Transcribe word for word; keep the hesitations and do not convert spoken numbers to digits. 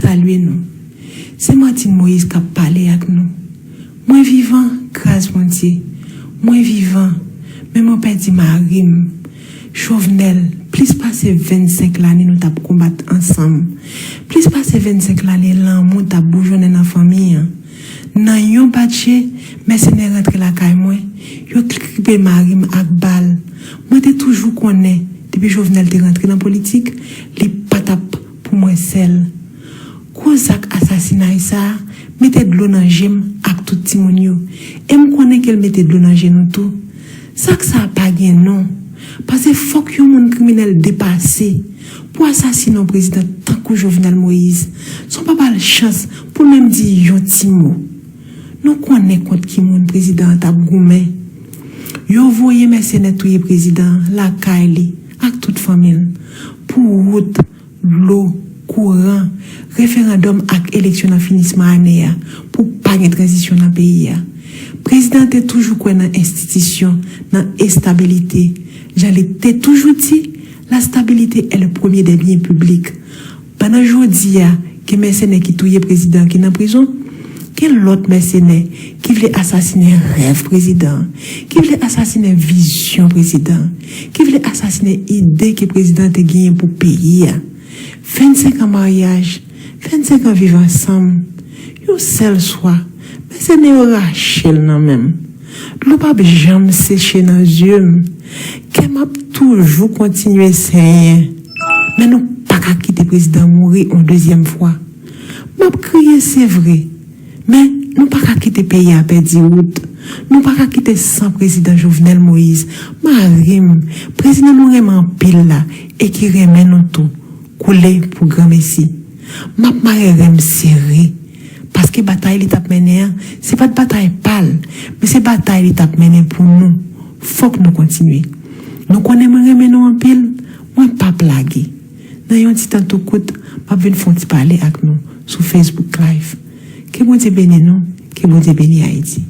salye nou. Se Martine Moïse k ap pale ak nou. Mwen vivan, gras Bondye. Mwen vivan, men mwen pèdi mari m. Jovenel, plis pase vennsenk lane nou t ap konbat ansanm. Plis pase vennsenk lane lanmou t ap boujonnen nan fanmi an. Nan yon bat je, mèsenè rantre lakay mwen, yo kripe mari m ak bal. Mwen te toujou konnen, depi Jovenel te rantre nan politik, li pa t ap pou mwen sèl. Gwo zak asasinay sa a mete dlo nan je m ak tout timoun yo. E m konnen ke l mete dlo nan je nou tou. Zak sa a pa gen non. Paske fòk yon moun kriminèl depase pou asasinen yon prezidan tankou Jovenel Moïse. San w pa ba l chans pou l menm di yon ti mo. Nou konnen kont ki moun prezidan an t ap goumen. Yo voye mèsenè touye prezidan an lakay li ak tout fanmi l pou wout, dlo, kouran, referandòm ak eleksyon nan finisman ane a pou pa gen tranzisyon nan peyi a. Prezidan an te toujou kwè nan enstitisyon, nan estabilite. Jan li te toujou di, la stabilité est le premier des biens publics. Pandan jodi a, gen mèsenè ki touye prezidan ki nan prizon, gen lòt mèsenè ki vle asasinen rèv prezidan, ki vle asasinen vizyon prezidan, ki vle asasinen ide ke prezidan te genyen pou peyi a. Vennsenk an maryaj, vennsenk an viv ansanm, yon sèl swa, mèsenè yo rache l nan men m. Dlo p ap janm seche nan zye m. Kè m ap toujou kontinye senyen. Men nou pa ka kite prezidan mouri yon dezyèm fwa. M ap kriye, se vre, men nou pa ka kite peyi a pèdi wout. Nou pa ka kite san prezidan Jovenel Moïse, mari m, prezidan nou renmen anpil la e ki renmen nou tou, koule pou granmesi. M ap mare ren m sere, paske batay li t ap mennen an, se pa t batay pa l, men se batay li t ap mennen pou nou. Fòk nou kontinye. Nou konnen mwen renmen nou anpil, mwen p ap lage. Nan yon ti tan tou kout, m ap vin fè yon ti pale ak nou sou Facebook Live. Ke Bondye beni nou, ke Bondye beni Ayiti.